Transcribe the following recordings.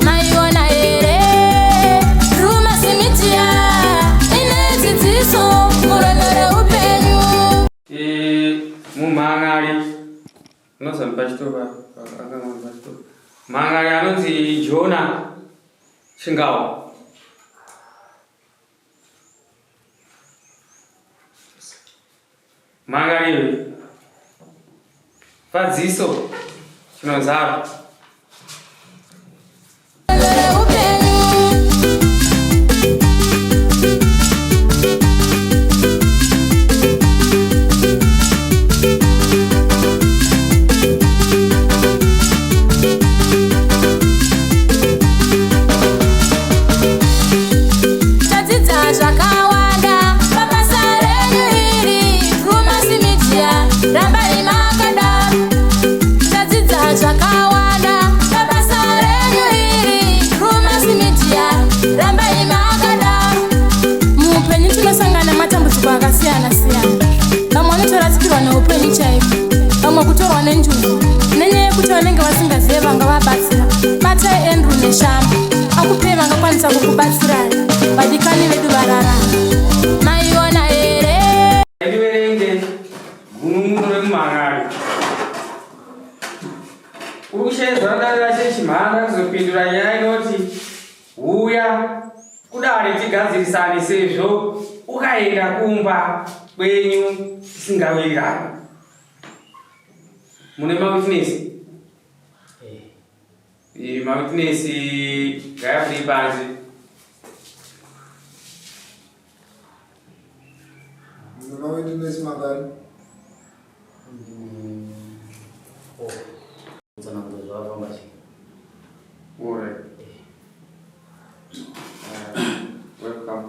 Maiona here Drewmas Media ine dzidziso murwendo reupenyu. Mumhan'ari unozani pachitopa mhan'ari anonzi Jona Chingawa. Mhan'ari Fadziso Chinonzaro. Tadzidza zvakawanda pabasa renyu iri Drewmas Media rambai makadaro. Tadzidza zvakawanda pabasa renyu iri Drewmas Media rambai makadaro. Muupenyu tinosangana nematambudziko akasiyana siyana. Vamwe vanotorasikirwa neupenyu chaiko, vamwe kutorwa nenjuzu nenyaya yekuti vanenge vasingazive vangavabatsira. Batai Andrew Neshamba akupei vangakwanisa kukubatsirai. Vadikani vedu vararama. Maiona here? Ndiverenge gunun'uno remumhan'ari. Uri kusheedzwa nedare raChechimhanda kuzopindura nyaya inoti huya kudare tigadzirisane sezvo ukaenda kumba kwenyu tisingawirirani. Mune mawitness? Mawitness ngayabudi panze. Mune mawitness mangani? Tsanangura zvakafamba sei. Alright. Welcome.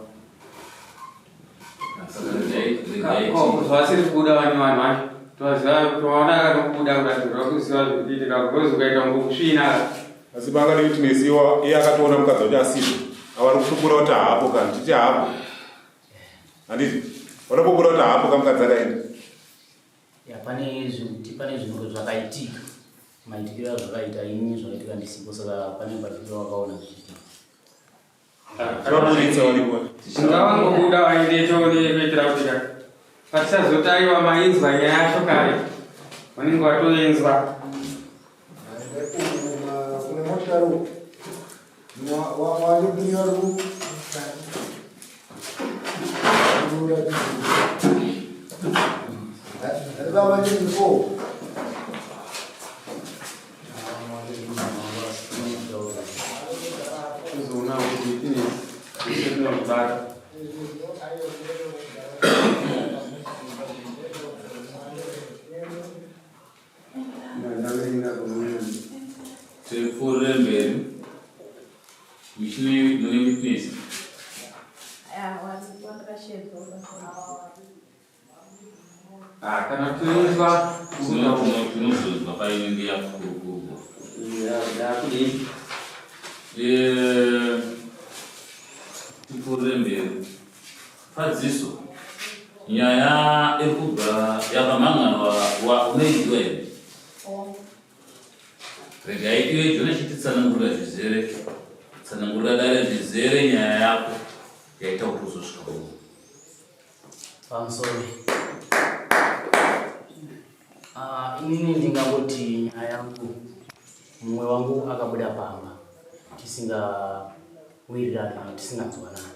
Zvasiri kubuda vane vanhu vacho tovaziva tovaona akatobuda kuratidza kuziva zviri kuitika because ukaita kunge kusvina. Asi banga newitness iye akatoona mukadzi wacho asipo ava ari kupupura kuti haapo kana tichi haapo handiti vanopupura kuti haapo kamukadzi akaenda. Ya pane zvekuti pane zvinhu zvakaitika maitikiro azvakaita ini zvakaitika ndisipo saka pane patikiro wakaona zvichiitika. Vaburitsa varipo. Ngavangobuda vaende tione kuitira kuti ka patisazotaiwa mainzwa nyaya yacho kare vanenge vatoinzwa. Kune motikari uko. Wandibirira ru. Baba ndiko. Kuzoona kuti tine tinozvibata. Tipfuurire mberi. Muchine mune witness. Ah, kana toinzwa Tinozonzwa painenge yakurukurwa. yakudii? Tipfuurire mberi. Fadziso, nyaya iri kubva yakamhan'arwa wa unoiziva here? Regai iwe Jona chititsanangurira zvizere, tsanangurira dare zvizere nyaya yako yaita kuti uzosvika kuno. Pamusoro. Ah, inini ndingangoti nyaya yangu mumwe wangu akabuda pamba tisingawirirani kana tisinganzwanani.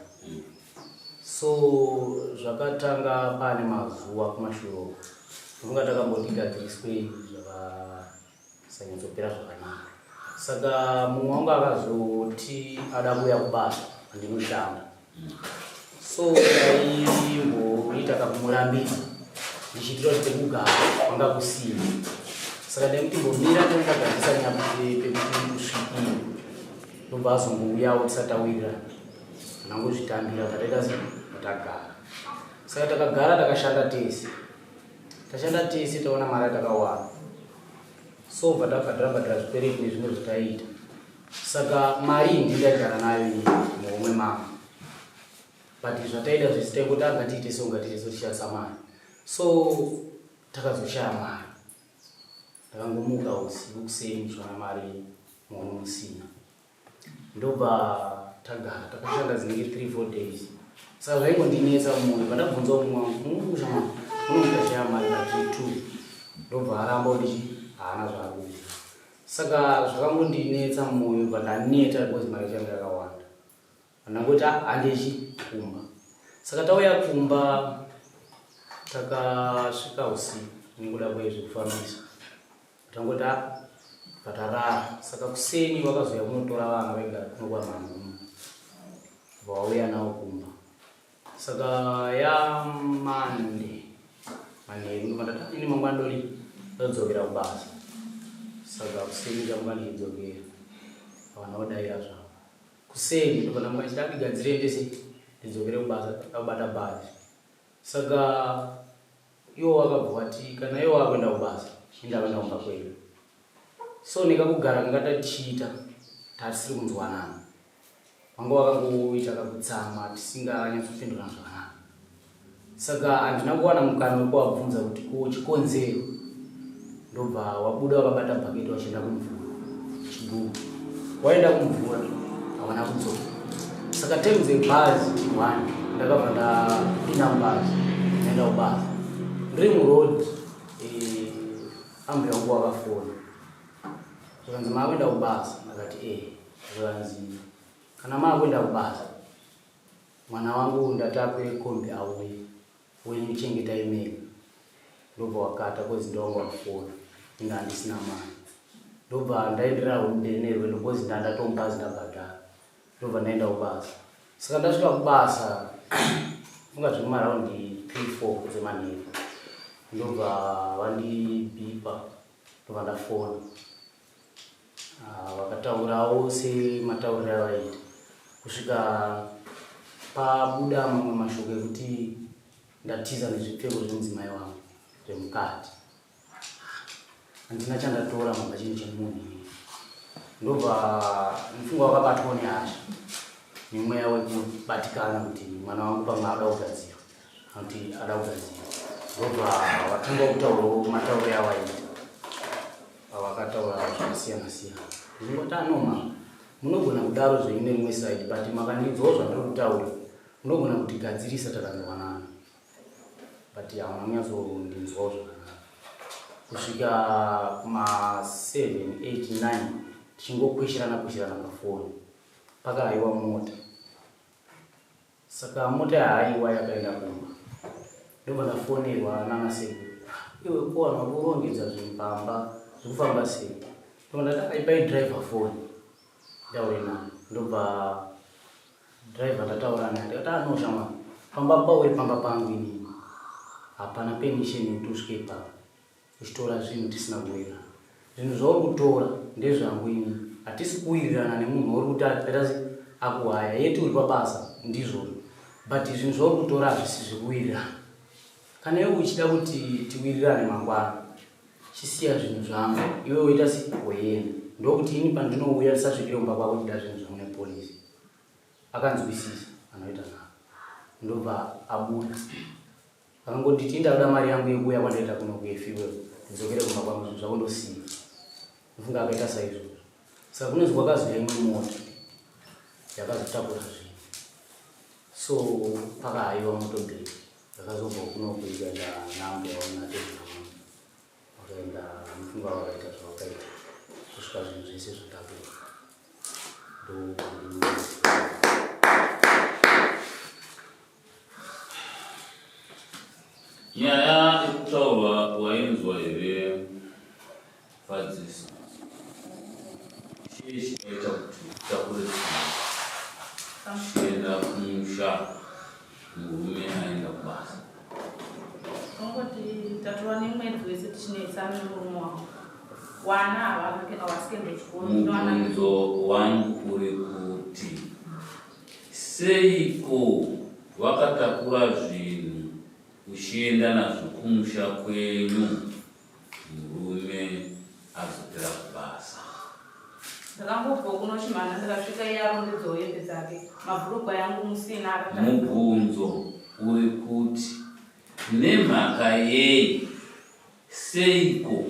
So zvakatanga pane mazuva kumashure uko ndofunga takamboti gadziriswei zvakasanyatsopera zvakanaka. Saka mumwe wangu akazoti ada kuuya kubasa kwandinoshanda. So ndaimboita kakumurambidza ndichiitira kuti pekugara kwanga kusina. Saka ndaimuti mbomira ndogadzirisa pekuti usvikire. Ndobva azongouyawo tisati tawirirana. Ndangozvitambira tataita sei tagara. Saka takagara takashanda tese. Tashanda tese taona mari yatakawana. So bva tabhadhara bhadhara zvikwereti nezvimwe zvataiita. Saka mari iyi ndindaigara nayo iyi muhomwe mangu. But zvataida zvese taingoti ah ngatiite so ngatiite so tichishandisa mari. So takazoshaya mari. Ndakangomuka usiku kuseni ndichiona mari muhomwe musina. Ndobva tagara takashanda dzinenge 3 4 days. Saka zvaingondinetsa mumwoyo pandabvunza umwe wangu mumusha mangu munomuka shaya mari but 2 ndobva aramba kuti haana zvaari kuziva. Saka zvakangondinetsa mumwoyo bva ndaneta because mari yacho yanga yakawanda. Ndangoti ah handechi kumba. Saka tauya kumba takasvika usiku nekuda kwezvekufambisa. Tangoti ah patarara. Saka kuseni vakazouya kunotora vana vaigara kuno kwamhamha kuno. Vauya navo kumba. Saka ya Monday manheru ndobva ndati ah, ini mangwana ndori ndodzokera kubasa. Saka kuseni ndamuka ndichidzokera. Havana kudaira zvavo. Kuseni ndobva ndamuka ndichiti ah, ndigadzire ndese ndidzokere kubasa ndakubata bhazi. Saka iwo wakabva wati kana iwo wakuenda kubasa ini ndakuenda kumba kwedu. So nekakugara kanga tatichiita tatisiri kunzwanana. Vanga vakangoita kakutsamwa tisinganyatsopindurana zvakanaka. Saka handina kuwana mukana wekuvabvunza kuti ko chikonzero. Ndobva wabuda wakabata bhaketi wachienda kumvura. Chigubu. Waenda kumvura hawana kudzoka. Saka time dzebhazi one ndakabva ndapinda mubhazi ndaenda kubasa. Ndiri muroad eh, ambuya wangu wakafona. Zvikanzi maakuenda kubasa ndakati eh. Zvikanzi kana maakuenda kubasa mwana wangu ndati akwire kombi auye wenyu chengetai mega. Ndobva wakata cause ndowanga wafona inga handisina mari. Ndobva ndaenderera mberi nerwendo cause ndandatomubhazi ndabhadhara. Ndobva ndaenda kubasa. Saka ndasvika kubasa funga zviri maraundi 3 4 dzemanheru. Ndobva vandibhipa ndobva ndafona. Ah, vakataurawo sematauriro avaiita kusvika pabuda mamwe mashoko ekuti ndatiza nezvipfeko zvemudzimai wangu zvemukati. Handina chandatora mamba chinhu chemunhu ini. Ndobva mufunga wakabatwawo nehasha nemweya wekubatikana kuti mwana wangu pamwe ada kugadzirwa kuti ada kugadzirwa ndobva watanga kutaurawo matauro yawaita vakataura zvakasiyana siyana ndingoti anoma munogona kudaro zvenyu nerimwe side but makandinzwawo zvandiri kutaura munogona kutigadzirisa takanzwanana but hauna kunyatsondinzwawo zvakanaka kusvika kuma 7 8 9 tichingokweshirana kweshirana pafoni pakahaiwa mota Saka mota yahaiwa yakaenda kumba ndobva ndafonerwa nana sekuru iwe ko vanhu vakurongedza zvinhu pamba zvikufamba sei ndobva ndati ipai driver foni ndaure naye ndobva driver ndataura naye ndikati ano ah, shamwari pamba pauri pamba pangu inini hapana permission yekuti usvike ipapa uchitora zvinhu tisina kuwirirana. Zvinhu zvauri kutora ndezvangu ini, hatisi kuwirirana nemunhu wauri kuti aita se akuhaya yeti uri pabasa ndizvozvo but zvinhu zvauri kutora hazvisi zvekuwirirana. Kana iwe uchida kuti tiwirirane mangwana chisiya zvinhu zvangu iwe woita se woenda ndokuti ini pandinouya ndisasvikire kumba kwako ndida zvinhu zvangu nepolisi. Akanzwisisa anoita navo ndobva abuda. Vakangonditi ndakuda mari yangu yekuuya kwandaita kuno kuyefiwe ndidzokere kumba kwangu zvinhu zvako ndosiya. Ndofunga akaita saizvozvo. Saka kunonzi kwakazouya imwe mota yakazotakura zvinhu. So pakahaiwa moto mbiri yakazobva kuno kuikaenda nambuya wangu natezvara wangu. Vakaenda mufunga vakaita zvavakaita kusvika zvinhu zvese zvatakurwa. Ndo Nyaya ikutaurwa wainzwa here Fadziso? Chii chinoita kuti utakure zvinhu uchienda kumusha murume aenda kubasa? Tongoti tatova nemwedzi wese tichinetsana nemurume wangu. Wana havasi kuenda kuchikoro. Mubvunzo wangu uri kuti Seiko wakatakura zvinhu uchienda nazvo kumusha kwenyu murume adzokera kubasa? Ndakangobva kuno chimhana ndikasvika iye arongedzawo hembe dzake, mabhurugwa yangu musina akatanga. Mubvunzo uri kuti nemhaka yei seiko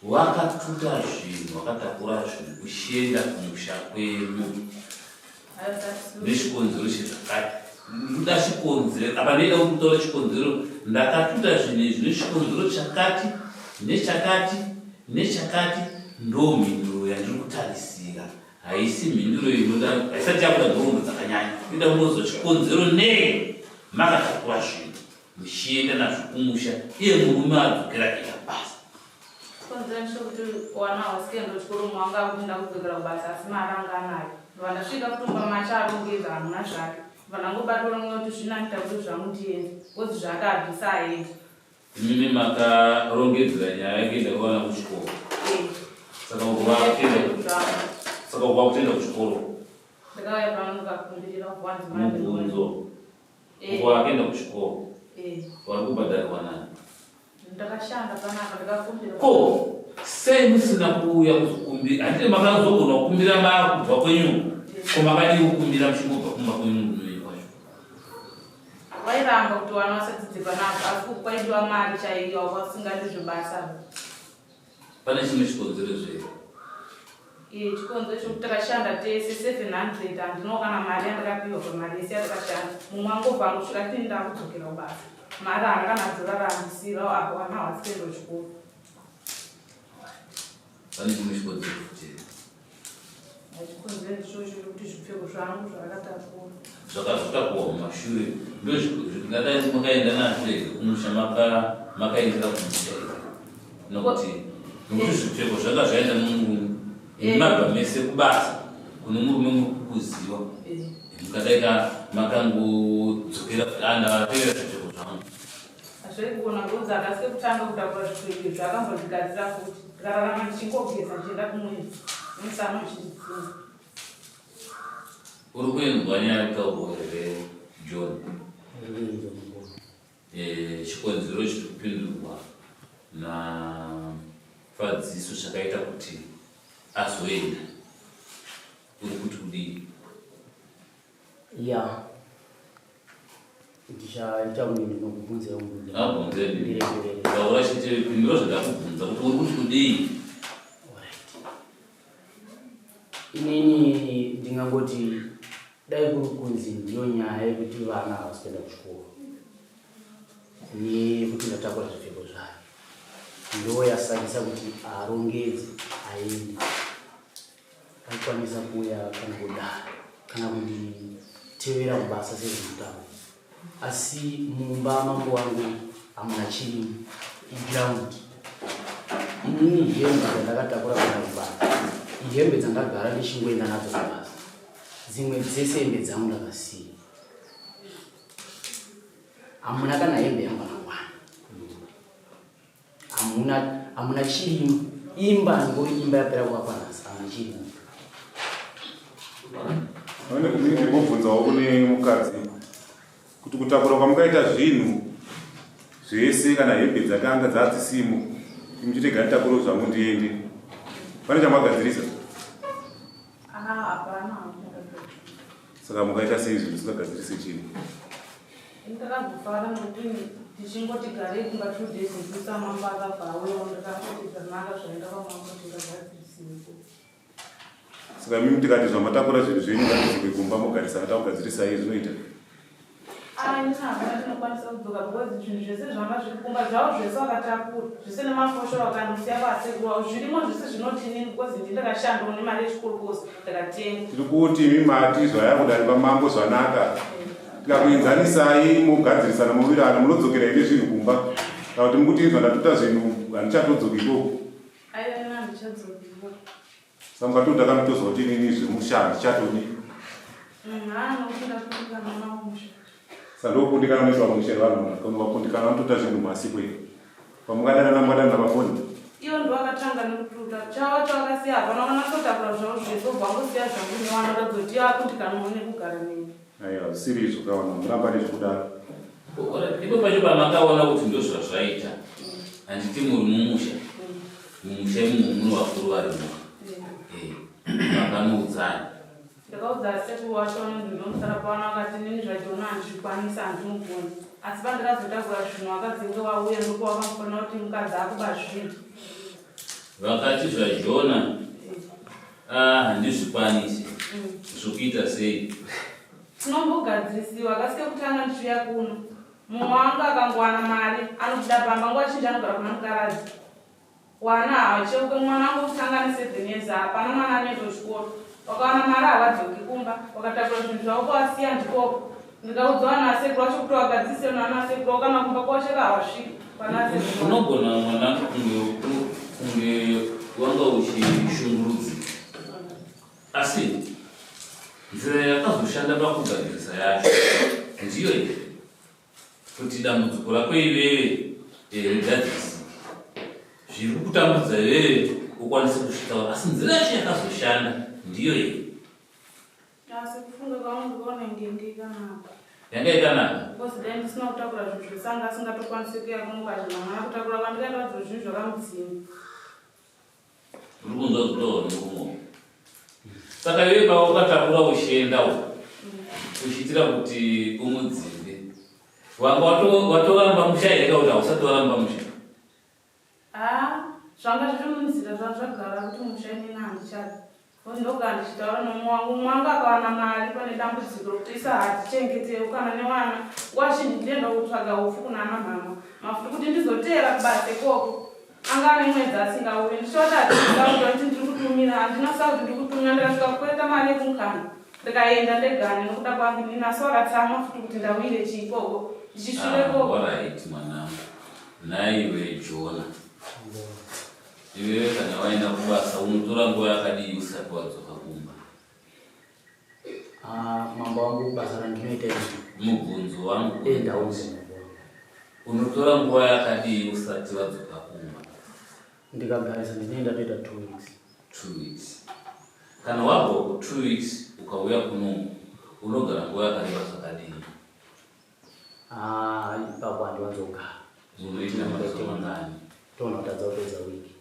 wakatuta zvinhu wakatakura zvinhu uchienda kumusha kwenyu nechikonzero chezvakati ndoda chikonzero apa ndoida kutaura chikonzero ndakatuta zvinhu izvi nechikonzero chakati nechakati nechakati ndo mhinduro yandiri kutarisira haisi mhinduro inoda haisati yakuda nhoroondo dzakanyanya inoda kunozwa chikonzero nei makatakura zvinhu muchienda nazvo kumusha iye murume adzokera kuenda kubasa. Chikonzero ndechekuti wana wasikuenda kuchikoro mumwe wanga akuti ndakudzokera kubasa asi mari anga anayo. Ndobva ndasvika kutomba macho arongedza hamuna zvake. Ndobva ndangobatwa nemweya kuti zvinani takuti zvangu ndiende because zvake abvisa aende. Imimi makarongedzera nyaya yekuenda kwevana kuchikoro. Eh. Saka ukuva saka ukuva kutenda kuchikoro. Ndakauya pano ndikakumbirira kuvanzi mari. Mubvunzo. Eh. Uko akaenda kuchikoro. Eh. Vari kubhadharirwa nani? Ndakashanda panapa ndikakumbira. Ko sei musina kuuya kuzokumbira? Handiti makazogona kukumbira makubva kwenyu? Ko makadii kukumbira muchingobva kumba kwenyu murume wenyu kwacho? Vairamba kuti vana vasadzidze panapa asi kwaidiwa mari chaiyo vasingadi zvebasa. Pane chimwe chikonzero zvee? Iye chikonzero chekuti takashanda tese 700 handinawo kana mari yandakapiwa pamari yese yatakashanda. Mumwe angobva angosvika tini ndakudzokera kubasa. Mari haana kana dhora raandisiirawo apo vana havasi kuenda kuchikoro. Pane chimwe chikonzero futi here? Chikonzero ndichocho chekuti zvipfeko zvangu zvakatakurwa. Zvakazotakurwa mumashure ndozvingadai makaenda nazvo here kumusha makaendera kumusha here? Nokuti nokuti zvipfeko zvanga zvaenda nomurume imi mabva mese kubasa kune murume muri kukuziva mukadai ka makangodzokera kuti ah ndavatevera zvipfeko zvangu. Hazvaigona ngozi hakasi kekutanga kutakura zvipfeko izvi akambozvigadzira futi ndikararama ndichingogeza ndichienda kumwedzi nemusana uchindidzinga. Uri kuinzwa nyaya kutaurwa here John? Eh, chikonzero chiri kupindurwa naFadziso chakaita kuti azoenda uri kuti kudii? Ya, ndichaita kunge ndinokubvunza mubvunzo. Abvunze Ndiregerere. Taura chete pindura zvandakubvunza kuti uri kuti kudii? Alright. Inini ndingangoti dai kuri kunzi ndiyo nyaya yekuti vana havasi kuenda kuchikoro nekuti ndatakura zvipfeko zvayo ndo yasakisa kuti arongedze aende aikwanisa kuuya kana kudare kana kunditevera kubasa sezvinotaura asi mumba mambo wangu hamuna chirimo iground inini hembe dzandakatakura kuenda kubasa ihembe dzandagara ndichingoenda nadzo kubasa dzimwe dzese hembe dzangu ndakasiya hamuna kana hembe yangu kana hamuna hamuna chirimo imba ndingori imba yapera kuvakwa nhasi hamuna chirimo Ndinobvunzawo kune mukadzi kuti kutakura kwamukaita zvinhu zvese kana hembe dzakanga dzadzisimo muchiti ganditakure zvangu ndiende pane chamagadzirisa Hapana. Saka mukaita sei zvinhu zvisingagadzirise chinhu? Ndakazofara nokuti tichingoti garei kumba 2 days nekusa mambo akabva auyawo ndakangoti zvanaka zvaenda kwamambo tingagadziriseko. Saka mimi tikati zvamatakura zvinhu zvenyu ngatidzoke kumba mogarisana takugadzirisai zvinoita? Ini hapana tinokwanisa kudzoka because zvinhu zvese zvanga zviri kumba zvavo zvese vakatakura zvese nemafoshoro vakandosiya kwasekuru vavo zvirimo zvese zvinoti inini because ndini ndakashandawo nemari yechikoro kosi ndakatenga. Tiri kuti imi mati zvaya kudarikwa mambo zvanaka tikakuenzanisai mogadzirisana mowirirana munodzokera here zvinhu kumba kana kuti mukuti zvandatuta zvinhu handichatodzoki ikoko? Aiwa ini handichadzoki ikoko. Saka mukatoti akanotozwa kuti inini zvemusha handichatodi. Haa nokuti ndakundikana nawo musha. Saka ndokundikana unoitwa musha vanhu vakundikana vanotota zvinhu masiku here? Pamungadanana mungadanana pafoni? Ivo ndovakatanga nekututa. Chavo chavakasiya hapana vanatsotakura zvavo zvese obva vangosiya zvangu nevana vadzoti akundikanawo nekugara neni. Aiwa zvisiri izvo kawana muramba nezvekudaro. Ipo pacho pamakaona kuti ndozvazvaita handiti muri mumusha. Mumusha imomo muno vakuru varimo. Eh, Makanoudzani. Ndakaudza sekuru wacho vanonzi ndomusara pano akati nini zvajona handizvikwanisa handimugoni. Asi pandakazotakura zvinhu vakadzinge vauya ndipo vakamufonera kuti mukadzi akuba zvinhu. Vakati zvajona ah, handizvikwanisi. Zvokuita sei? Tinombogadzirisiwa kasi kekutanga ndichiuya kuno. Mumwe wangu akangowana mari anobuda pamba nguva zhinji anogara kuna mukaradzi. Wana hawacheuke mwana wangu wekutanga ane 7 years hapana mwana anoenda kuchikoro. Wakawana mari hawadzoki kumba wakatakura zvinhu zvavo kwawasiya ndikoko. Ndikaudzwa vana asekuru vacho kuti wagadzise vana asekuru kana kumba kwawacheka hawasviki vana asekuru. Unogona mwana kunge kunge wanga uchishungurudzika. Asi nzira yakazoshanda pakugadzirisa yacho ndiyo iyi kuti dambudziko rako iwewe eh, rigadzirisike zviri kukutambudza iwewe ukwanise kuzvitaura asi nzira yacho yakazoshanda ndiyo iyi Asi kufunga kwangu ndikuona inge ikanaka. Yanga ikanaka. Because dai ndisina kutakura zvinhu zvese anga asingatokwanisi kuya kuno kazvina mwana kutakura kwandikaita kuti zvinhu zvakamudzima. Uri kunzwa kutaura nemurume saka iwe pawakatakura uchienda uko uchiitira kuti umudzinge wanga watoramba musha here ka kuti hausati waramba musha haa zvanga zviri munzira zvazvagara kuti musha inini handichadi Ndoga ndichitaura nomumwe wangu, mumwe wangu akawana mari pane dambudziko rokuti isa hatichengetewo kana nevana. Nguva zhinji ndinoenda kutsvaga upfu kuna ana mhama mafuta kuti ndizoteera kubasa ikoko. Anga ane mwedzi asingauye ndichoti hatina kuti ndiri kutumira, handina sauti ndiri kutumira. Ndikasvika kukwereta mari yekumukana ndikaenda ndegani nokuda kwangu inini, asi wakatsamwa futi kuti ndawire chii ikoko ndichisvika ah, ikoko. Alright mwanangu, nhaiwe Jona. Iwewe kana waenda kubasa unotora nguva yakadii usati wadzoka kumba? Ah, mambo wangu basa randinoita iri. Mubvunzo wangu. Eh, ndauza. Unotora nguva yakadii usati wadzoka kumba? Ndikagarisa ndinoenda toita 2 weeks. 2 weeks. Kana wabva ku 2 weeks ukauya kuno unogara nguva yakareba zvakadii? Ah, ipapo handiwanzogara. Unoita mazuva mangani? Toona kutadza kupedza wiki.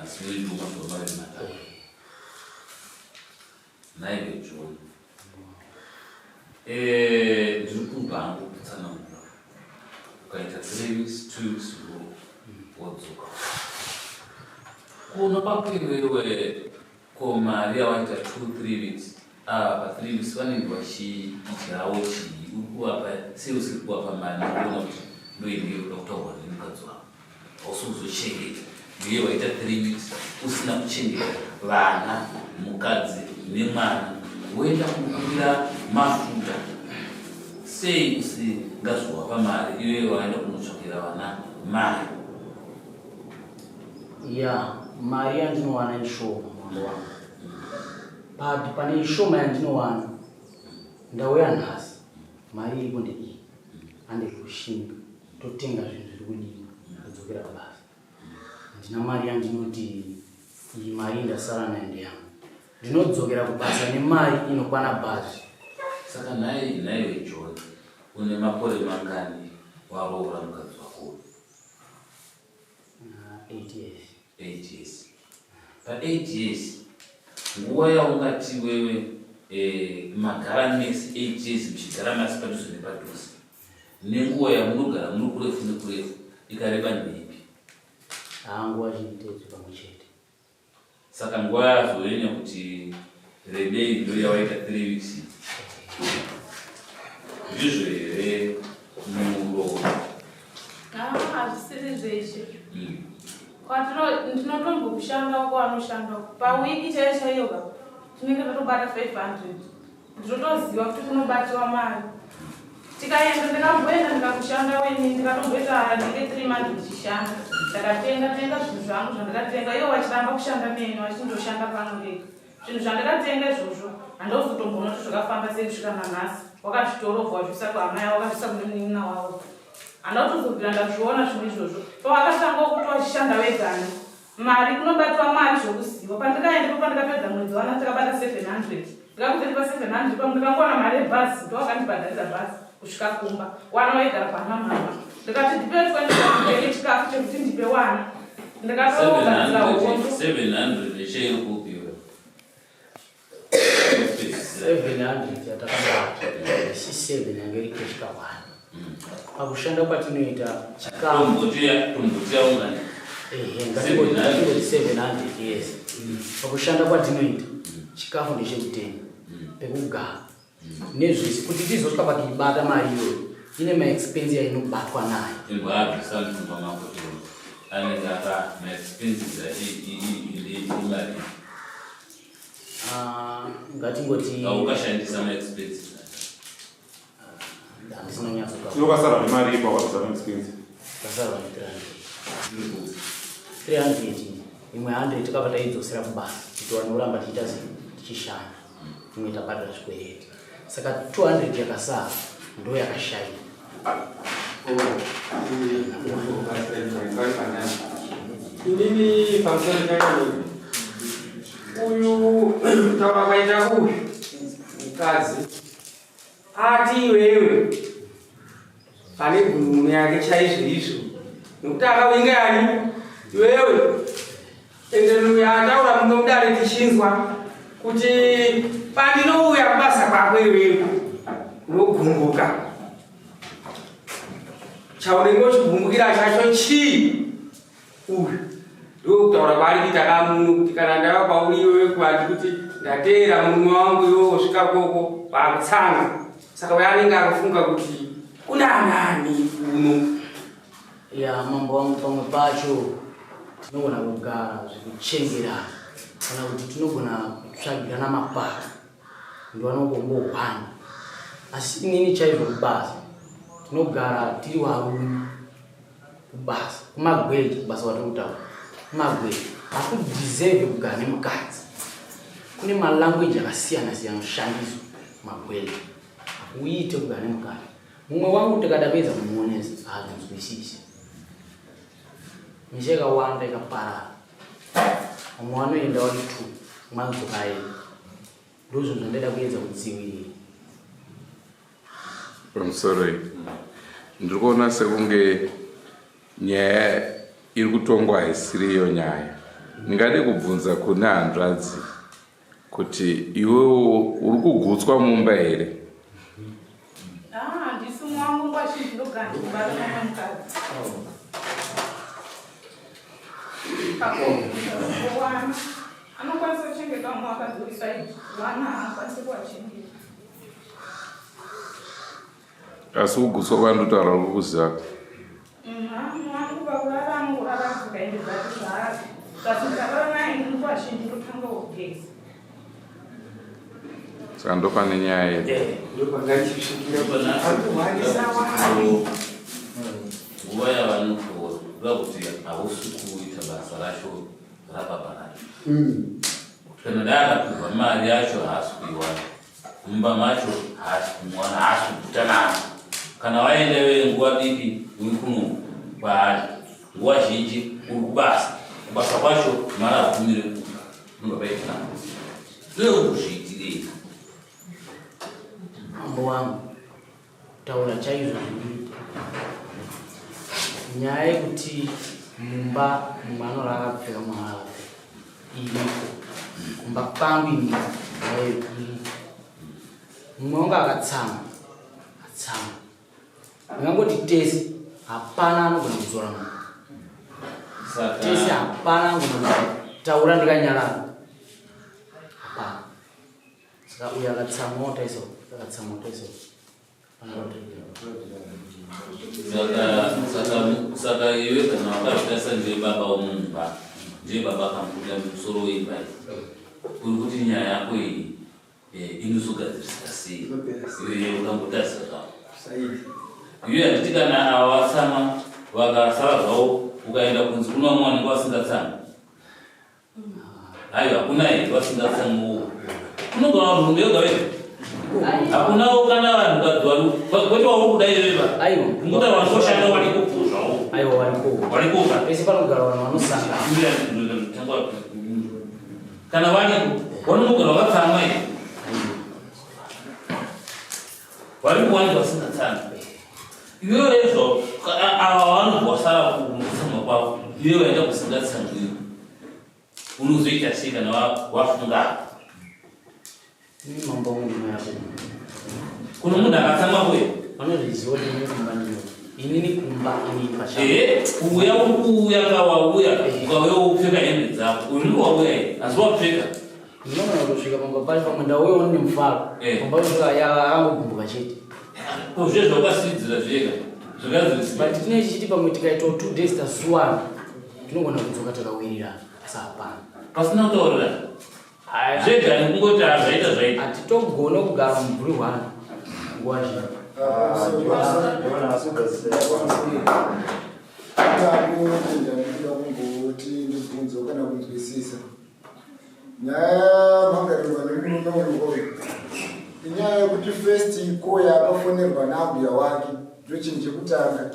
Asi unoita mazuva maviri matatu. Nhaiwe John. Eh, ndiri kubva hangu kutsanangura. Ukaita 3 weeks, 2 weeks wodzoka. Kuno kwako iwewe Ko mari yawaita 2 3 weeks ava pa 3 weeks vanenge vachidyawo chii uri kuvapa sei usiri kuvapa mari nekuona kuti ndoinenge yoda kutaurwa nemukadzi wako hausi kuzochengeta ndiye waita 3 weeks usina kuchengeta vana mukadzi nemwana woenda kunokumbira mafuta sei usingazovapa mari iwewe waenda kunotsvakira vana mari Ya, mari yandinowana ishoma mambo wangu. But pane ishoma yandinowana ndauya nhasi mari iripo ndeiyi ande kushinga totenga zvinhu zviri kudiwa kudzokera kubasa. Handina mari yandinoti iyi mari ndasara nayo ndeyangu. Ndinodzokera kubasa nemari inokwana bhazi. Saka nhai nhaiwe John une makore mangani waroora mukadzi wako uyu? 8 years. 8 years. Pa 8 years nguva yaungati wewe eh, magara mese 8 years muchigara masi padhuze nepadhuze nenguva yamunogara muri kurefu nekurefu ikareba ndeipi? Haa nguva zhinji tiri pamwe chete. Saka nguva yazonyanya kuti rebei ndo yawaita 3 weeks ndizvo here muro? Hazvisiri zveshe. Kwatino ndinotombokushanda uko anoshanda uko pawiki chaiyo chaiyo ka tinenge tatobata 500 Ndinotoziva kuti kunobatiwa mari. Tikaenda ndakamboenda ndikakushanda weni ndikatomboita ndinge 3 months ndichishanda. Ndakatenga tenga zvinhu zvangu zvandakatenga ivo vachiramba kushanda neni vachindoshanda pano ndega. Zvinhu zvandakatenga izvozvo handozotomboona kuti zvakafamba sei kusvika nanhasi. Wakazvitorovha wazviisa kuhama yavo wakazviisa kune munin'ina wavo. Handina kutozobvira ndazviona zvinhu izvozvo. Pavakatanga kuti vachishanda vegani Mari kunobatwa mari zvokuziva. Pandakaenda ipapo ndakapedza mwedzi wana takabata 700. Ndakakuzoti pa 700 ipapo ndakangowana mari yebhazi ndowakandibhadharisa bhazi kusvika kumba. Wana waigara pana mama. Ndikati ndipe 20 nditenge chikafu chekuti ndipe wana. Ndikatogadzira hondo. 700 necheiri kupiwa. 700 yatakabata isi 7 yange iri cash ka1 pakushanda kwatinoita chikamu. Tombotiya ungani? Ehe, ngatingoti 700, yes. Pakushanda kwatinoita, chikafu ndechekutenga, pekugara nezvese, kuti tizosvika pakuibata mari iyoyo ine maexpense yainobatwa nayo. Imbwabvisa mupfungwa mako iwe. Anenge aka maexpenses imari. Ah, ngatingoti Aukashandisa maexpenses. Handisina kunyatsotaura. Iwe ukasara nemari ipo wakabvisa maexpense? Kasarwa ne300, 300 imwe 100 takabva taidzosera kubasa kuti vanhu voramba tichiita sei, tichishanda. Imwe tabhadhara zvikwereti, saka 200 yakasara ndo yakashayiwa. Inini pamusoro chakadini, uyu kutaura kwaita uyu mukadzi ati iwewe pane gununu yake chaizvo izvo, nekuti akavinga yani iwewe. Ende ataura muno mudare tichinzwa kuti pandinouya kubasa kwako iwewe unogumbuka. Chaunenge uchigumbukira chacho chii? Uyu ndokutaura kwaari kuita kamuno kuti kana ndava kwauri iwewe kwati kuti ndateera murume wangu, iwe wosvika koko wakutsanga. Saka uyo anenge akafunga kuti kuna anani kuno. Ya, mambo wangu, pamwe pacho tinogona kugara zvekuchengerana kana kuti tinogona kutsvagirana makwara ndiwanongongohwani, asi inini chaizvo kubasa tinogara tiri varume kubasa kumagweja, kubasa kwatiri kutaura kumagweja hakudeserve kugara nemukadzi. Kune malanguage akasiyana siyana anoshandiswa kumagweja, hakuite kugara nemukadzi. Mumwe wangu tikada kuedza kumuonesa haazvinzwisisi. Misha yakawanda ikaparara, vamwe vanoenda vari two, mumwe anodzoka aenda. Ndozvinhu zvandaida kuedza kudzivirira. Pamusoro iyi ndiri kuona sekunge nyaya iri kutongwa haisiri iyo nyaya. Ndingade kubvunza kune hanzvadzi kuti iwewo uri kugutswa mumba here? Ah, handisi mwangu, nguva zhinji ndogara ndikubata mumwe mukadzi. Wana anokwanisa kuchengeta mumwe akadzorisa izvi, vana haakwanisi kuwachengeta. Asi kugutswa kwandotaura uri kuziva? Mwangu pakurara anongorara akaende zvake zvaari, but ndikarara naye nguva zhinji ndotanga kugeza. Saka ndopane nyaya yedu. Ndopangatichisvikira arikuhwanisa wani. Nguva yavanotora kuda kuti hausi kuita basa racho rababa racho. Kana dai akapihwa mari yacho, haasi kuiwana mumba macho, haasi kumuwana, haasi kuguta nayo. Kana waenda iwe nguva diki uri kuno kwaari, nguva zhinji uri kubasa. Kubasa kwacho mari hakumire kupa, unobva paita iwe uri kuzviitirei? Mambo wangu, taura chaizvo zviripo. Nyaya yekuti mumba mumwe anorara akapfeka, mumwe akapfeka iriko kumba kwangu. Ini nyaya iriko, mumwe wangu akatsamwa atsamwa, ndingangoti tese hapana anogona kudzora munhu. Tese Saka hapana anogona kutaura ndikanyarara, hapana. Saka uyo akatsamwa otaiso, akatsamwa otaiso. Saka iwe kana wakazvitarisa, ndiye baba womumba, ndiye baba akamukuta musoro weimba iyi. Uri kuti nyaya yako iyi inozogadzirisika sei iwe ukambotarisa zvako iwe? Handiti kana ava vatsamwa vakasara zvavo, ukaenda kunzi kuna vamwe vanenge vasingatsamwi? Aiwa, hakuna here vasingatsamwiwo? Kunogona vanhu rume yoga vega, hakunawo kana vanhukadzi vari kwete wauri kuda iveva. Aiwa. Kungoda vanhu voshanda variko zvavo. Aiwa, variko. Variko. Pese panogara vanhu vanosangana. Kana variko vanongogara vakatsamwa here? Vari kuwanikwa vasingatsamwi. Iwewe izvo ava vanobva wasara kutsamwa kwavo. Iwe waenda kusingatsamwiri unozoita sei kana wafunga? Ini mambo wangu ndinoya kuno munhu akatsamwa kuye vanozviziva kuti ini kumba ndino inini kumba inini pachavo Ehe, kuuya uri kuuya ka wauya ukauya wopfeka hembe dzako uyu ndi wauya iyi asi wapfeka ndinogona kutosvika pamba pacho pamwe ndauyawo ndine mufaro pamba pasvika akangogumbuka chete ko zviye zvakasidzira zvega zvakazirisika but tine chichiti pamwe tikaitawo 2 days tasuwana tinogona kudzoka takawirirana asi hapana pasina kutaurirana zvega nekungoti hazvaita zvaita hatitogone kugara mumvuri hwani nguva zhinji. Ndinoda kumboti ndibvunzo kana kunzwisisa nyaya yamhangarirwa nemurume uyu uyu inyaya yekuti first ikoya akafonerwa naambuya wake ndochinhu chekutanga.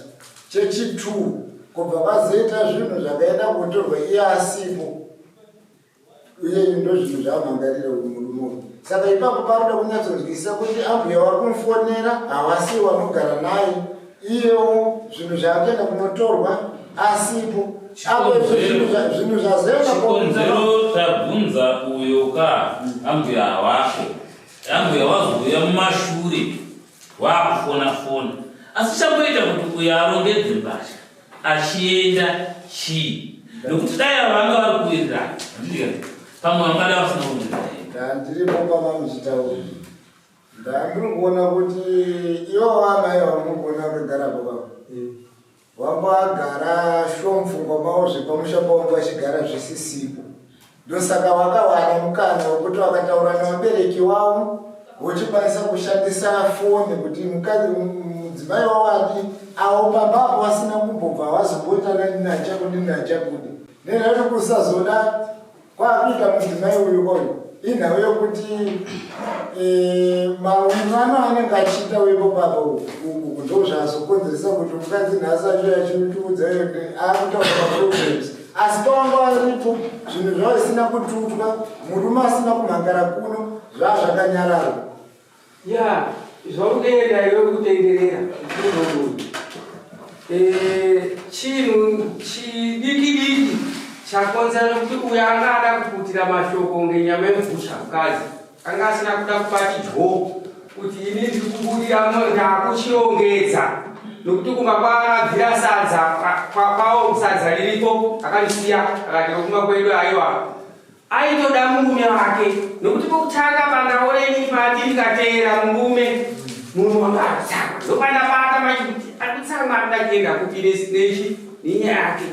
Chechi2 kubva kwazoita zvinhu zvakaenda kutorwa iye asipo, uye ndo zvinhu zvaamhangarira uyu murume uyu. Saka ipapo paroda kunyatsonzwisisa kuti ambuya vari kumufonera havasi vanogara naye, iyewo zvinhu zvaakaenda kunotorwa asipo apo zvinhu zvazoenda. Chikonzero tabvunza uyo ka ambuya wako, ambuya wazouya mumashure wakufona fona, asi chamboita kuti uyo arongedze mbatya achienda chii? Nokuti dai ava vanga vari kuwirirana, handiti pamwe vangada vasina kuwirirana. Ndandiripo pama muchitaura, ndandiri kuona kuti ivo vamai vamuri kuona vakagara baba wanga agara sho mupfungwa mavo zvepamusha pavo vachigara zvisisipo, ndosaka vakawana mukana wekuti vakataura nevabereki wavo vochikwanisa kushandisa foni kuti mukadzi mudzimai wavo adi avo pambapo vasina kumbobva vazomboita nachakudi nachakudi nenhati kusazoda kwakuita mudzimai uyu koyo inhau yokuti mawirirano anenge achiita wepo papo uku ndo zvazokonzeresa kuti mukadzi nhasi acho achitiudza akutaura maproblems, asi pavanga varipo zvinhu zvavo zvisina kututwa, murume asina kumhangara kuno, zvaa zvakanyararwa. Ya, zvauri iwe kutenderera chinhu chidiki diki chakonzera nokuti uyo anga ada kuputira mashoko ngenyama yemvusha, mukadzi anga asina kuda kubati dyo kuti ini ndiri kubudira ndakuchirongedza, nokuti kumba kwaakabvira sadza kwawo sadza riripo, akanisiya akati rokumba kwedu aiwa. Aitoda murume wake, nokuti pokutanga pandaoreni pati ndikateera murume, murume wanga akutsamwa, ndopandabata manje kuti akutsamwa, akuda kuenda kupi nechi nenyaya yake.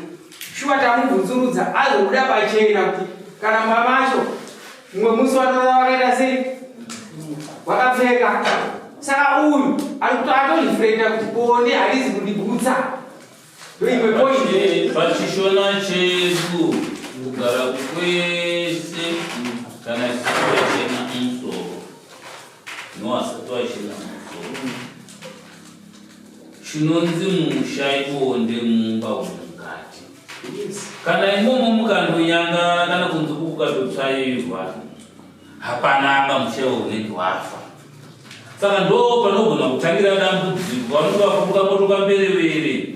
Shuwa tamubvunzurudza azobuda pachena kuti kana mumba macho mumwe musi watorora wakaita sei wakapfeka. Saka uyu ari kuti atorifrenda kuti bonde harizi kundigutsa, ndoimwe point. Pachishona chedu kugara kwese kana isati wachena musoro nowasati wachena musoro, chinonzi musha ibonde mumba umukati. Kana imomo mukandonyangara kana kunze kukatotsvairwa, hapana musha unenge wafa. Saka ndo panogona kutangira dambudziko, vanonge vakubuka moto kamberevere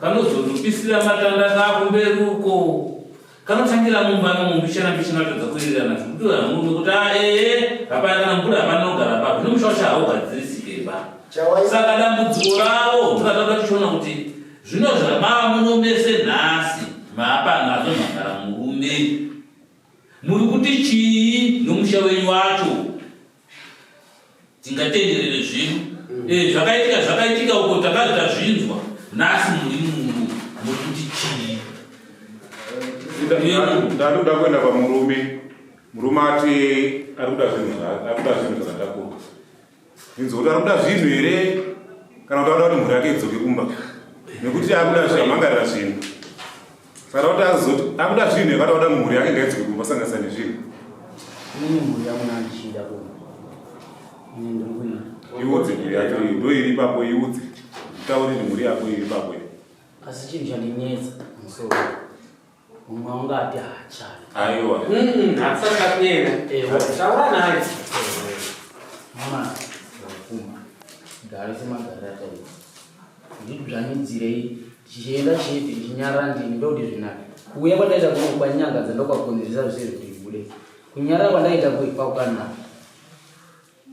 kanozotopisira matanda kakumberi uko, kanotangira mumba nomumbishana mbishana vatadza kuwirirana zvekuti vanhu kuti a ee hapana kana mvura, hapana nogara papo nomusha wacho haugadzirisike ba. Saka dambudziko ravo ndikatanga tichiona kuti zvino zvamava muno mese nhasi maapano azomhangara murume, muri kuti chii nomusha wenyu wacho? Tingatenderere zvino. Zvakaitika zvakaitika uko takazi tazvinzwa, nhasi muri muno muri kuti chii? Ndari kuda kuenda pamurume. Murume ati ari kuda zvinhu ari kuda zvinhu zvakatakurwa. Inzwa kuti ari kuda zvinhu here kana kuti akuda kuti mhuri yake idzoke kumba, nekuti ari kuda zvamangarira zvinhu. Saka kuti azoti akuda zvinhu yakada kuda mhuri yake ngaidzoke kumba sanganisa nezvinhu. Inini mhuri yangu nandichida kuno, ini ndiri kuida. Iudze mhuri yacho iyi ndo iri ipapo, iudze utaurire mhuri yako iri ipapo iyi. Asi chinhu chandinetsa musoro, mumwe wangu ati haachadi. Aiwa. Hatisati takuenda, taura naye. Mama wakuma gare semagariro ataita, ndidzvanyidzirei. Chichienda chete ndichinyarara ndini ndokuti zvinake. Kuuya kwandaita kuno kwanyangadza ndokwakonzeresa zvese izvi kuti zvibude. Kunyarara kwandaita kuyi kwakukanaka.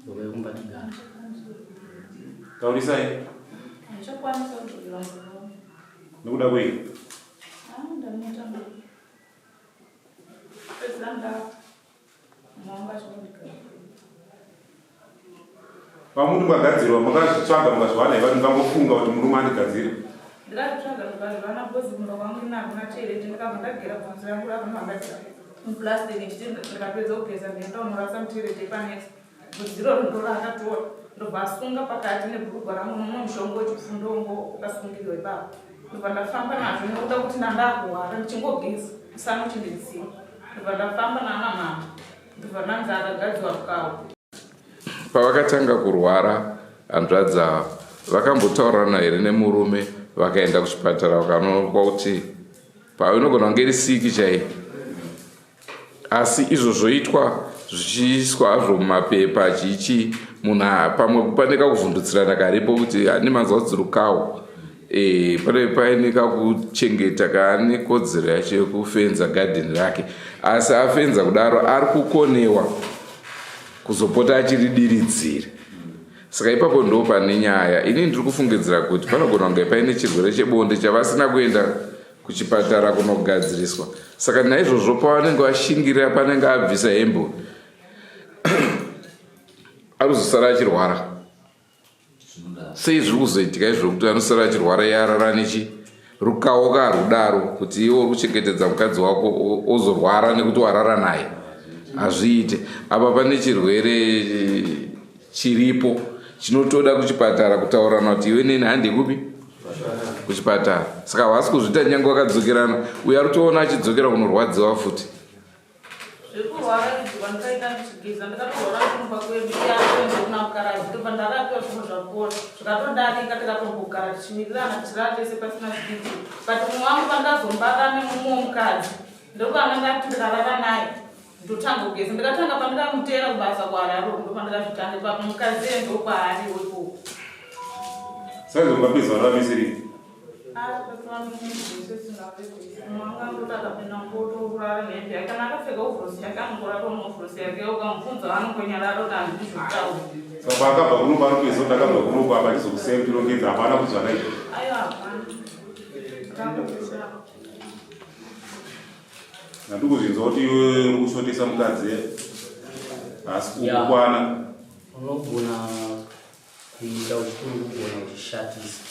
Ndouya kumba tigare. Taurisai. Handichakwanisa kudzokera murume. Nekuda kwei? Ah, ndaneta. Pedzera ndafa. Pamuti mukagadzirwa makazvitsvaga mukazviwana here mungangofunga kuti murume andigadzire? Ndakazvitsvaga ndikazviwana because kumba kwangu ini hakuna toilet ndikabva ndagera bvunzo yangu rakabva ndagera muplastic ndichiti ndikapedza kugeza ndaenda kunorasa mutoilet yepanext bvudzi iroro ndorakatora ndobva asunga pakati nebhurugwa rangu nomumwe mushonga wechipfundongo ukasungirwa ipapo ndobva ndafamba nazvo nekuda kuti ndandakuhwara ndichingogeza musana uchindidziva Ndobva ndafamba naana mama ndobva ndanzi akagadzwa rukawo. Pavakatanga kurwara hanzvadzi ava vakambotaurirana here nemurume vakaenda kuchipatara vakanoonekwa kuti painogona kunge iri siki chaiyo asi izvo zvoitwa zvichiiswa hazvo mumapepa chiichii munhu pamwe pane kakuvhundutsirana karipo kuti ane manzwa kuti rukawo e, pane paine kakuchengeta kaane kodzero yacho yekufenza gadheni rake asi afenza kudaro ari kukonewa kuzopota achiridiridzira saka ipapo ndo pane nyaya ini ndiri kufungidzira kuti panogona kunge paine chirwere chebonde chavasina kuenda kuchipatara kunogadziriswa saka naizvozvo pavanenge vashingirira panenge abvisa hembe arikuzosara achirwara sei zviri kuzoitika izvo kuti anosara achirwara yarara nechi rukawo karudaro kuti iwe uri kuchengetedza mukadzi wako ozorwara nekuti warara naye hazviite apa pane chirwere eh, chiripo chinotoda kuchipatara kutaurana kuti iwe neni hande kupi kuchipatara saka havasi kuzviita nyange vakadzokerana uyo ari kutoona achidzokera kunorwadziwa futi Zvekurwara izvi kwandikaita ndichigeza ndikatorwara kumba kwedu yakuenda kuna mukaradzi ndobva ndarapiwa zvimwe zvapora zvikatodarika tikatombogara tichimirirana tichirara tese pasina zvidiki but mumwe wangu pandazombara nemumwe mukadzi ndopana ndati ndikarara naye ndotanga kugeza ndikatanga pandikamuteera kubasa kuharare uku ndopandakazvitanga ipapo mukadzi iye ndokwaariwo ikoko Saizi ungapedza wararamisirei? Saka paakabva kuno paanopedza kuti ndakabva kuno apa achizokusiyai muchirongedza hapana kuti zvakaita. Ndikuzvinzwa kuti iwe uri kusvotesa mukadzi haasi kukwana. Unogona kuita uchikuru kugona uchishatisa.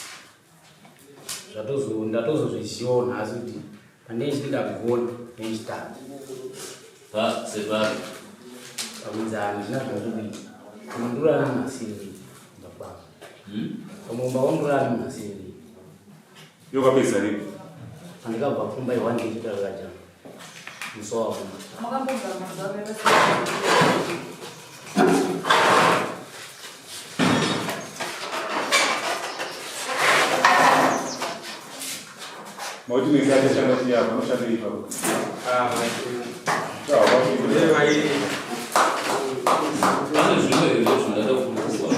Zvatozo ndatozozvizivawo nhasi kuti pandei chiti ndagona nechitatu. Pa separi. Pakunzi handina zvandiri kuita. Ndurana munhu asiri kumba kwangu. Pamumba wandurana munhu asiri. Iwe wakapedza rini? Pandakabva kumba iwa ndichitaura jama. Musi wakumba. Makambogara mazuva akaita sei? Mauti nesi achashanda chii apa? Anoshandei ipapo? Ah, mai. Pane zvimwe here zvingada kukurukurwa?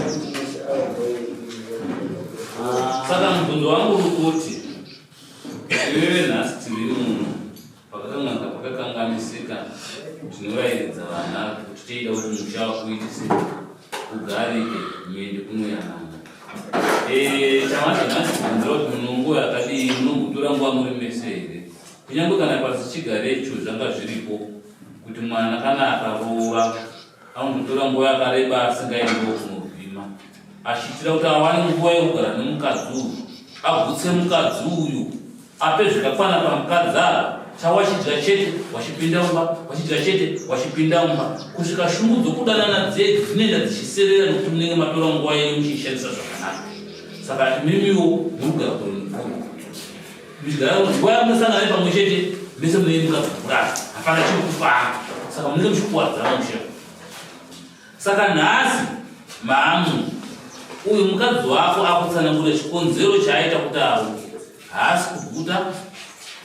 Saka mubvunzo wangu uri kuti iwewe nhasi tiri muno pakakanganisa pakakanganisika tinorayiridza vana kuti tiida kuti musha uitise ugarike muende kunoyanana. Eh, chamanje nhasi kubvunzira kuti munonguva yakadii munombotora nguva muri mese here? Kunyange kana pasichigare icho zvanga zviripo kuti mwana kana akaroora anombotora nguva yakareba asingaendiwo kunovhima achiitira kuti awane nguva yekugara nemukadzi uyu agutse mukadzi uyu ape zvikakwana pamukadzi apa chawachidya chete wachipinda mumba wachidya chete wachipinda mumba kusvika shungu dzokudanana dzedzi dzinoenda dzichiserera nekuti munenge matora nguva yenyu muchiishandisa zvakanaka saka imimiwo muri kugara kure mukuru muchigara nguva yamunosangana pamwe chete mese munenge mukadzimurana hapana chiri kufamba saka munenge muchikuwadzana musha saka nhasi mamu uyu mukadzi wako akutsanangura chikonzero chaaita kuti aruke haasi kuguta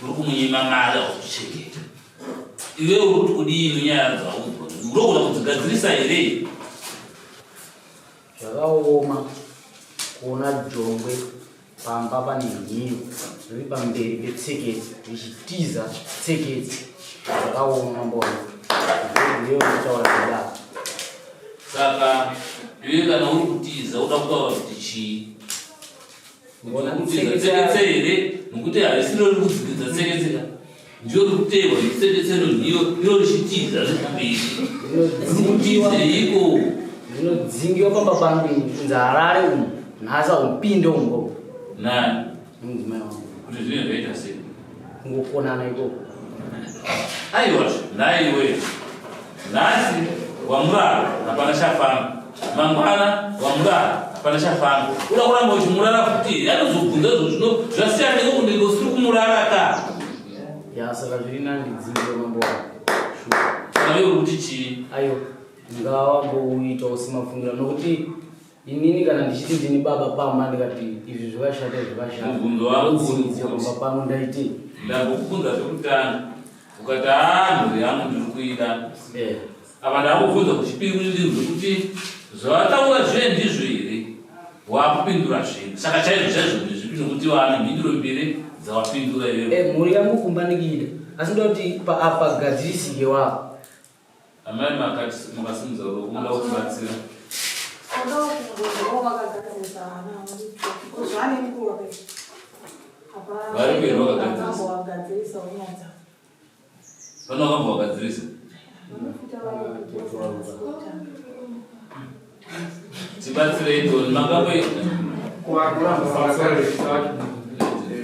uri kumunyima mari aukuchengeta iwe uri kuti kudii nenyaya dzaudzwa urogona kudzigadzirisa here Zvakaoma kuona jongwe Pamba pane nhiyo riri pamberi petseketsi richitiza tseketsi zvakaoma mambo wangu. Ndiyo kutaura kudaro. Saka iwe kana uri kutiza uda kutaura kuti chii? Kutiza tseketse here? Nokuti harisiro riri kudzikidza tseketse ka. Ndiyo riri kuteerwa netseketse rinhiyo iro richitiza riri kumberi. Riri kutizeiko? Ndinodzingiwa pamba pangu ini kunzi harare umu nhasi haupinde umu. Nani? Mudzimai wangu. Kuti zvinenge zvaita sei? Kungokonana ikoko. Aiwa, nhaiwe. Nhasi wamurara hapana chafamba. Mangwana wamurara hapana chafamba. Uda kuramba uchimurara futi. Anozobvunza izvo zvino zvasiyana neko kunenge usiri kumurara ka. Ya saka zviri nani ndidzingiwe mambo wangu. Shuwa. Saka iwe uri kuti chii? Aiwa, ngawambouitawo semafungira nokuti Inini kana ndichiti ndini baba pamba ndikati izvi zvakashata izvi zvakashata. Mubvunzo wangu uri Ndodzingidzwa pamba pano ndaitei? Ndambokubvunza pekutanga ukati haa mhuri yangu ndiri kuida. Eh. Apa ndakubvunza kuchipiri kuti ndinzwe kuti zvavataura zviye ndizvo here wakupindura zvinhu. Saka chaizvo chaizvo ndezvipi nokuti waane mhinduro mbiri dzawapindura iwewe. Eh, mhuri yangu kumba ndikuida asi ndoda kuti paapa gadzirisike wako. Amai makasimudza ruoko munoda kutibatsira. Vari kuenda vakagadzirisa. Pane wakambwa wakagadzirisa. Tibatsirei Tony makamboita.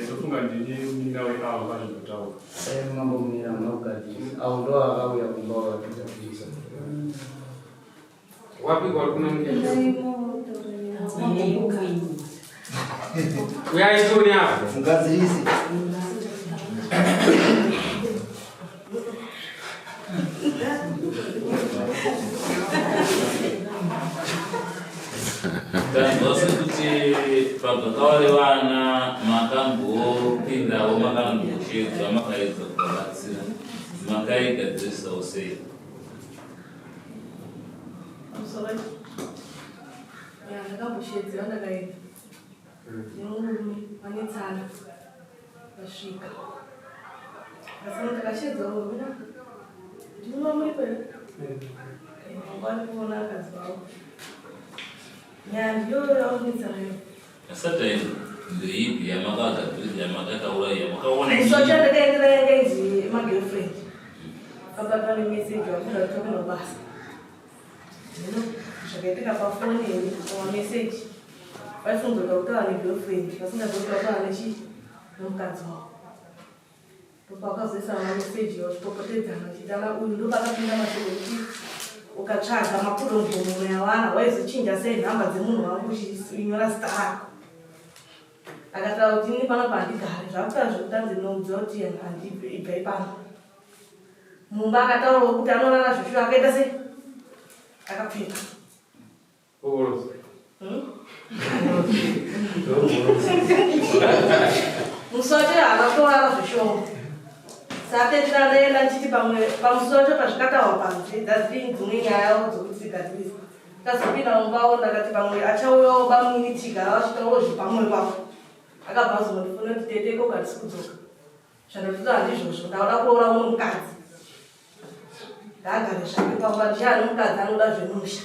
Ndofunga ndini munin'ina weavo vanozotaura. Dai mambomira hamuna kugadzirisa. Avo ndo akauya kumba vakagadzirisa. Wapi kwari kunongeza? Uyai tione apo. Mugadzirise. Tanzwa sekuti pagakava revana makambopindawo makamboshedzwa makaedza kuvabatsira makaigadzirisawo sei? Ndakamboshedzera ndakaenda nemurume vanetsana vasvika asi ndakashedza murume ndinova muripo here mangwani kuona akadzi vavo nyaya ndiyo yaunetsa nayo Asati aenda ndeipi yamakagadzirisa yamakataura yamakaona musi wacho ndakaendera yanga inzi magirlfriend vabatwa nemeseji vakuda kutokuno basa Zvino zvakaitika pafoni here pamameseji vaifunga kutaura negirlfriend vasingazivi kuti vataura nechii nomukadzi wavo ndopakazoisa mameseji vachipopotedzana vachitana uyu ndopakapinda mashoko ekuti ukatsvaga makudombomuno yawana waizochinja sei nhamba dzemunhu wangu uchinyora zita rako akataura kuti ini pano pandigare zvakutaura zvekutanzi noudza kuti handibvei pano mumba akataurawo kuti anorara zveshuwa akaita sei akapfeka hmm? musi wacho haana kutorara zveshuwa satete ndaenda ndichiti pamwe pamusi wacho pazvikataurwa panze dzadzii dzimwe nyayawo dzokuti tigadzirisa tazopinda mumbawo ndakati pamwe achauyawo bamunini tigara vachitaurawo zvepamwe pavo akabva azongondifonera kuti tete ikoko hatisi kudzoka Zvandotoda handizvozvo, ndakuda kuroora umwe mukadzi. Ngaagare zvake pamba, ndiani mukadzi anoda zvemusha.